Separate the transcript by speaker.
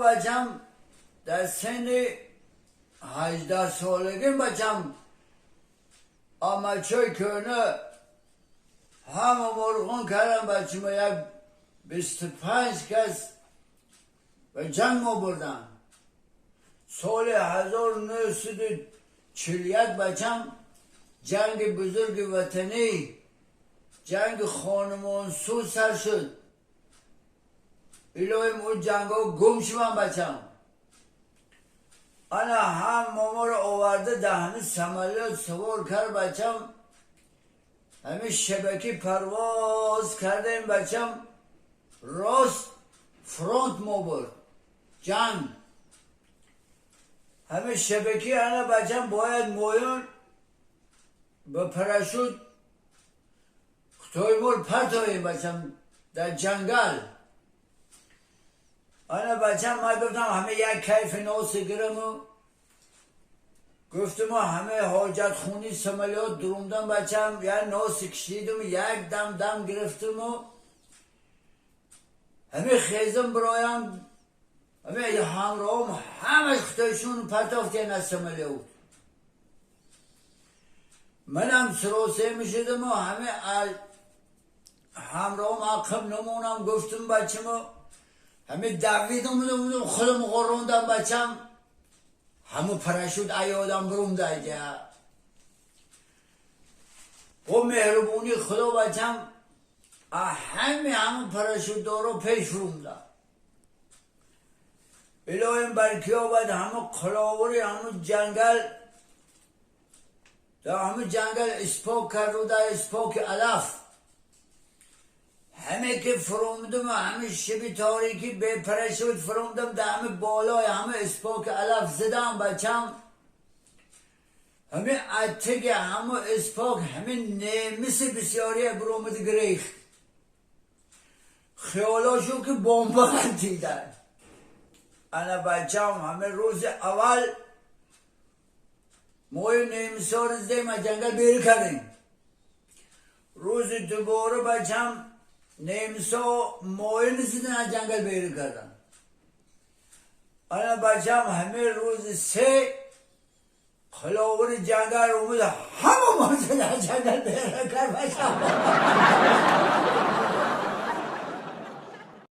Speaker 1: بچم در سن 18 سالگی بچم آمچه کنه همه مرغون کردم بچم، یک 25 کس به جنگ ما بردن. سال 1941 بچم جنگ بزرگ وطنی، جنگ خانمانسو سر شد. الهیم اون جنگ ها گم شدن بچم. انا هم ماما رو آورده دهنه سمالیات سوار کرد بچم، همه شبکی پرواز کرده این بچم راست فرونت ما برد جنگ. همه شبکی انا بچم باید مویون با پراشوت خطای مور پرتاییم بچم در جنگل. انا بچم من گفتم همه یک کیف ناس گرم و گفتم همه حاجت خونی سمالیات درومدم بچم، یک ناس کشیدم، یک دم دم گرفتم و همه خیزم برایم، همه همراهم همش خطایشون پرتافتین از سمالیات. منم سراسه میشدم و همه همراهم عقب نمونم. گفتم بچم همه دویدم خودم غروندم بچم، همو پراشوت ایادم بروم دیگه. و مهربونی خدا بچم همه همون پراشوت دارو پیش روم. الهیم برکی آباد همه قلاوری همه جنگل، در همه جنگل اسپاک کرد و در اسپاک علف همه که فرومدم و همه شبی تاریکی به پرشوت فرومدم، در همه بالای همه اسپاک علف زدم بچم. همه اتک همه اسپاک همه نمیس بسیاری برومد گریخت، خیالاشو که بمب غلطیدن. انا بچم همه روز اول موی نیمسا رو زدیم از جنگل بیر کردیم. روز دوباره بچم نیمسا موی نزدن از جنگل بیر کردن. انا بچم همه روز سه خلاور جنگل اومد همه ما از جنگل بیر کرد بچم.